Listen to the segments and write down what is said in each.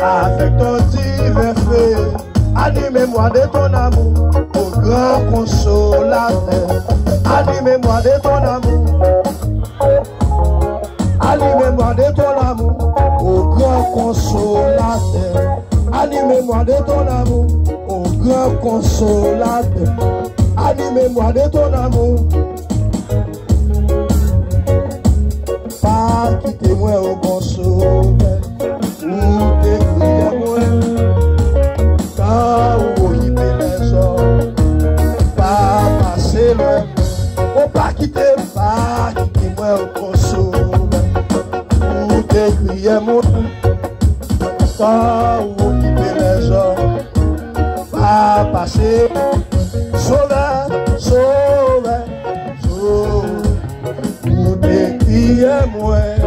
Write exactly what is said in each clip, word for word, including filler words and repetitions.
Avec ton divin feu, animez-moi de ton amour, ô grand consolateur. Animez-moi de ton amour. Animez-moi de ton amour, ô grand consolateur. Animez-moi de ton amour, ô grand consolateur. Animez-moi de ton amour. Pa kite mwen, o bon Sovè, ou te kriye mwen. Kan ou okipe lèzòm, pa pase lwen mwen. O pa kite, pa kite mwen, o bon Sovè, ou te kriye mwen. Kan ou okipe lèzòm, pa pase. Sovè, Sovè, Sovè, ou te kriye mwen.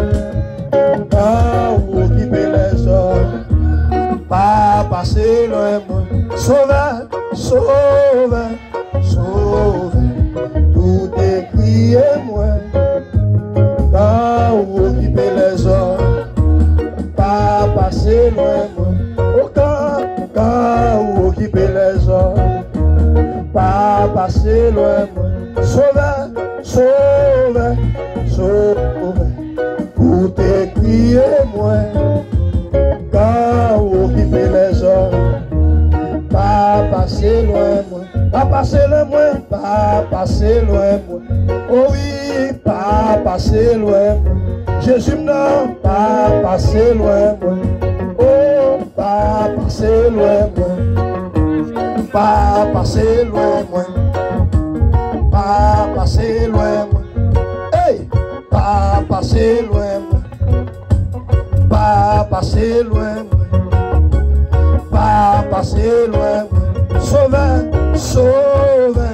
Kan ou okipe lèzòm, pa pase lwen mwen. Sovè, Sovè, Sovè, ou te kriye mwen. Kan ou okipe lèzòm, pa pase lwen mwen. O kan, kan ou okipe lèzòm, pa pase lwen mwen. Sovè, Sovè, Sovè, ou te kriye mwen. Kan ou okipe lèzòm, pa pase lwen mwen. Pa pase lwen mwen, pa pase lwen mwen. O wi, pa pase lwen mwen. Jezi m nan, pa pase lwen mwen. O, pa pase lwen mwen. Pa pase lwen mwen. Pa pase lwen mwen. Ey! Pa pase lwen mwen. Pa pase lwen mwen. Pa pase lwen mwen. Sovè, Sovè,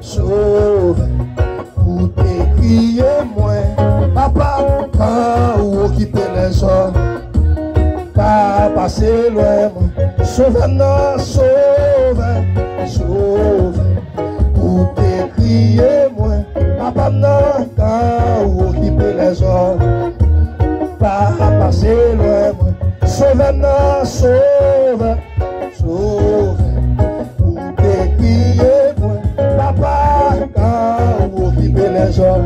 Sovè, ou te kriye mwen. Papa, kan ou okipe lèzòm, pa pase lwen mwen. Sovè m nan, Sovè, Sovè, ou te kriye mwen. Papa m nan, kan ou okipe lèzòm, pa pase lwen mwen. Sovè m nan, Sovè, Sovè, ou te kriye mwen. Papa, kan ou okipe lèzòm.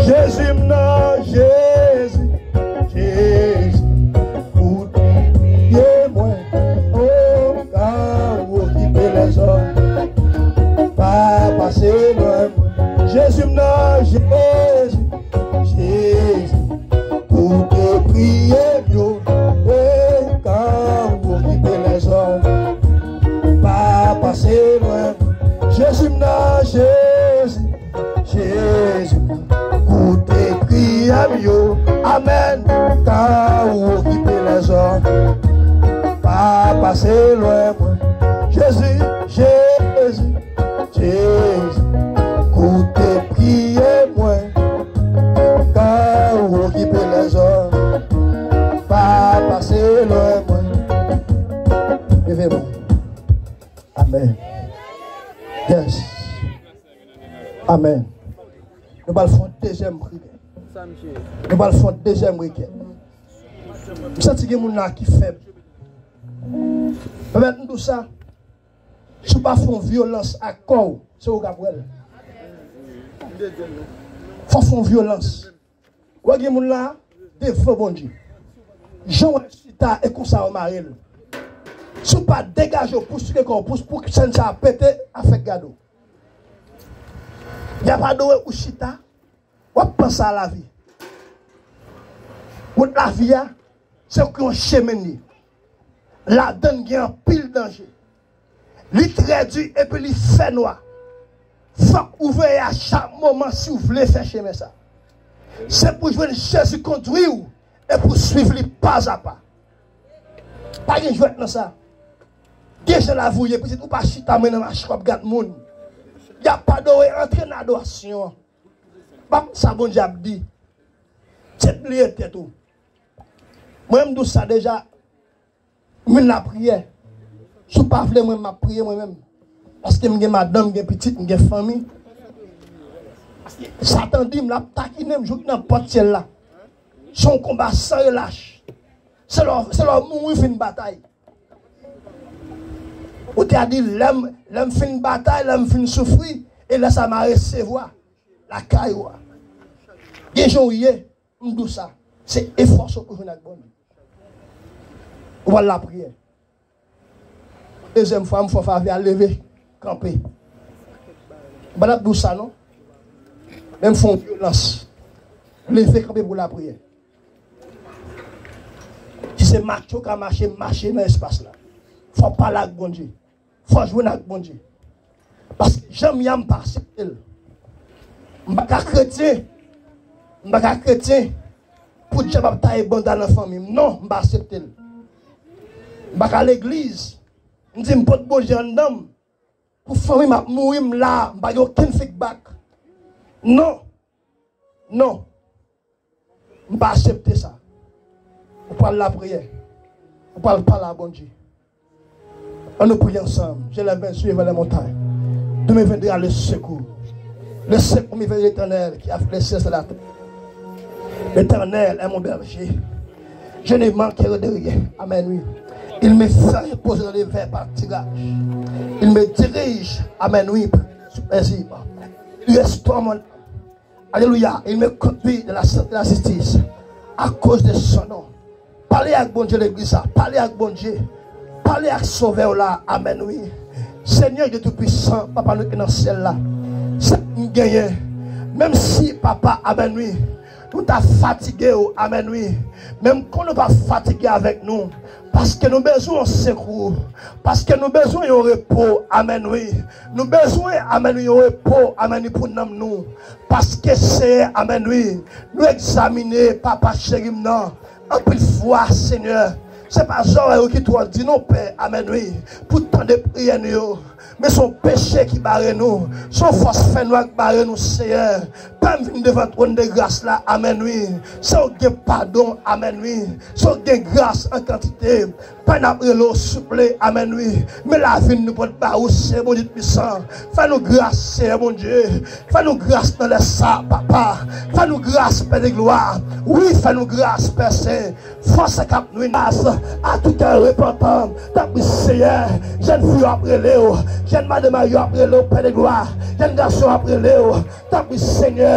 Jezi m nan, Jezi, Jezi, ou te kriye mwen. O, kan ou okipe lèzòm, pa pase lwen mwen. Jezi m nan, Jezi, Jezi, ou te kriye m yo. E kan ou okipe lèzòm, pa pase lwen mwen. Jezi m nan, Jezi, Jezi, koute priyè m yo. Amèn. Kan ou okipe lèzòm, pa pase lwen mwen. Jezi, Jezi, Jezi, koute priyè mwen. Kan ou okipe lèzòm, pa pase lwen mwen. Leve men. Amèn. Yes. Amèn. Nou pral fè yon dezyèm priyè. Nou pral fè yon dezyèm rekèt. M santi gen moun la ki fèb. Pèmèt m di w sa. Si w pa fè yon vyolans ak kò w, se ou k ap wè l. Fò w fè yon vyolans. Wè gen moun la, devan Bondye. Jan w wè l chita, e konsa yo mare l. Si w pa degaje w pou sike kò w, pou, pou sèn sa a pete, afèk gade w. Y ap adore ou chita, w ap panse a lavi. Wout lavi a, se kou yon chemen li. Ladann gen anpil danje. Li trè di epi li fè nwa. Fòk ou veye a chak moman si w vle fè chemen sa. Se pou jwenn Jezi kondwi w e pou swiv li pa a pa. Pa gen jwèt nan sa. Gen jan lavi w ye, pitit, ou pa chita men nan mache w ap gad moun. Y ap adore, antre nan adorasyon an. Bab sa Bondye ap di. Tèt li e tèt ou. Mwen, m di w sa deja. M vin lapriyè. Si w pa vle mwen, m ap priye mwen menm. Paske m gen madanm, m gen pitit, m gen fanmi. Satan di m, l ap takinen m jouk nan pòt syèl la. Se yon konba san relach. Se lè, se lè w mouri fin batay. Ou te a di, lè m, lè m fin batay, lè m fin soufri, e lè sa m a resevwa lakay ou a. Gen jan w ye, m di w sa. Se efò sa w pou jwenn ak Bondye. Ou pral lapriyè. Dezyèm fwa, m fè w favè a, leve, kanpe. M pa t ap di w sa, non. Men m fè w vyolans. Leve, kanpe pou lapriyè. Si se mache w ka mache, mache nan espas la. Fò w pale ak Bondye. Fò w jwenn ak Bondye. Paske jan m ye a, m pa aksepte l. M pa ka kretyen. M pa ka kretyen pou dyab ap taye banda nan fanmi m. Non, m pa aksepte l. M pa ka legliz. M di m pot Bondye anndan m. Pou fanmi m ap mouri, m la, m pa gen okenn feedback. Non. Non. M pa aksepte sa. Ou pral lapriyè. Ou pral pale a Bondye. Ann nou priye ansanm. Je lève mes yeux vers les montagnes. D'où me viendra le secours? Le secours me vient de l'Éternel qui a fait les cieux et la terre. L'Éternel est mon berger. Je ne manquerai de rien. Amen, oui. Il me fait reposer dans les verts pâturages. Il me dirige. Amen, oui. Sous paisible. Il restaure mon âme. Alléluia. Il me conduit dans la sainte la justice à cause de son nom. Pale ak Bondye, legliz sa. Pale ak Bondye. Pale ak Sovè w la. Amen, wi. Senyè Dye Toupisan, Papa nou ki nan syèl la. Sa nou genyen. Menm si, Papa, amen, wi. Nou ta fatige w, amen, wi. Menm kon nou pa fatige avèk nou. Paske nou bezwen yon sekou. Paske nou bezwen yon repo, amen, wi. Nou bezwen, amen, wi, yon repo, amen, wi, pou nanm nou. Paske, Seyè, amen, wi, nou egzamine, Papa cheri m nan, anpil fwa, Senyè, se pa zòrèy ou ki twò di non, Pè, amen, wi, pou tande priyè nou yo. Men se yon peche ki bare nou, se yon fòs fè nwa k bare nou, Seyè. Pè m vin devan twòn de gras la, amen, wi. Se w gen padon, amen, wi. Se w gen gras an kantite. Pè n ap rele w souple, amen, wi. Men lavi n nou pot ba ou, Seyè Bondye Toupisan. Fè nou gras, Seyè Bondye. Fè nou gras nan lè sa, Papa. Fè nou gras, Pè de glwa. Wi, fè nou gras, Pè Sen. Fòs k ap nwi nas a tout kè repantan. Tanpri, Seyè, jèn fi yo ap rele w. Jèn madanm yo ap rele w, Pè de glwa. Jèn gason ap rele w. Tanpri, Senyè,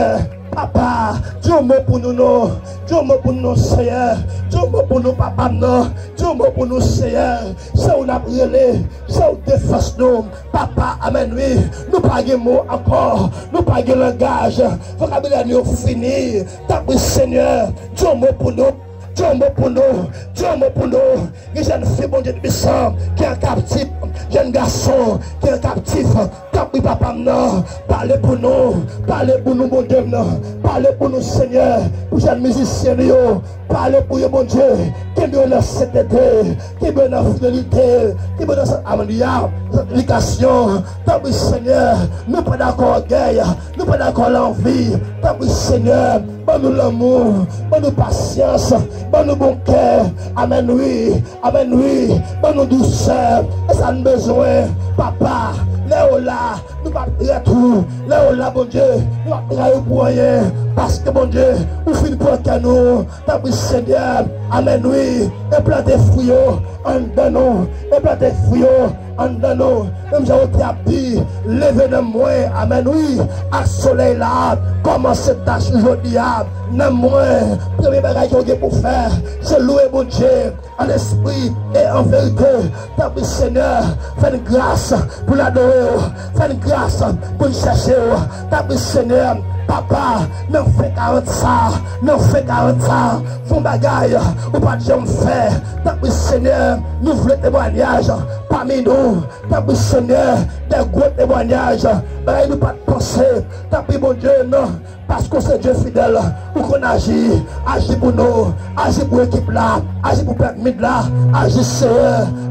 Papa, di yon mo pou nou non. Di yon mo pou nou non, Senyè. Di yon mo pou nou, Papa m nan. Di yon mo pou nou, Senyè. Se ou n ap rele. Se ou defans nou. Papa, amèn, wi. Nou pa gen mo ankò. Nou pa gen langaj. Vokabilè nou yo fini. Tanpri, Senyè, di yon mo pou nou. Di yon mo pou nou. Di yon mo pou nou. Gen jèn fi, Bondye Toupisan, ki an kaptif. Jèn gason ki an kaptif. Tanpri, Papa m nan, pale pou nou. Pale pou nou, Bondye m nan. Pale pou nou, Senyè. Pou jèn mizisyen nou yo. Pale pou yo, Bondye. Kenbe yo nan sentete. Kenbe yo nan fidelite. Kenbe yo nan sant, alelouya, santiplikasyon. Tanpri, Senyè. Nou pa dakò ògèy. Nou pa dakò lanvi. Tanpri, Senyè. Ban nou lanmou, ban nou pasyans, ban nou bon kè. Amèn, wi. Amèn, wi. Ban nou dousè. E sa n bezwen, Papa. Lè yo la, nou p ap trèt ou. Lè yo la, Bondye, nou p ap trayi w pou anyen. Paske, Bondye, ou fin pran kè nou. Tanpri, Senyè. Amèn, wi. E plante fwi yo anndan nou. E plante fwi yo anndan nou. Menm jan ou te ap di, leve nanm mwen, amèn, wi, ak solèy la, kòmanse tach jodi a, nanm mwen, premye bagay ke w gen pou fè, se louwe Bondye, an espri e an verite. Tanpri, Senyè, fè n gras pou n adore w, fè n gras pou n chèche w. Tanpri, Senyè, Papa, nan fen karant sa, nan fen karant sa, fè yon bagay ou pa t janm fè. Tanpri, Senyè, nou vle temwanyaj pami nou. Tanpri, Senyè, de gwo temwanyaj, bagay nou pa t panse. Tanpri, Bondye, non, paske w se Dye fidèl, ou konn aji, aji pou nou, aji pou ekip la, aji pou pèp Mid la, aji, Senyè,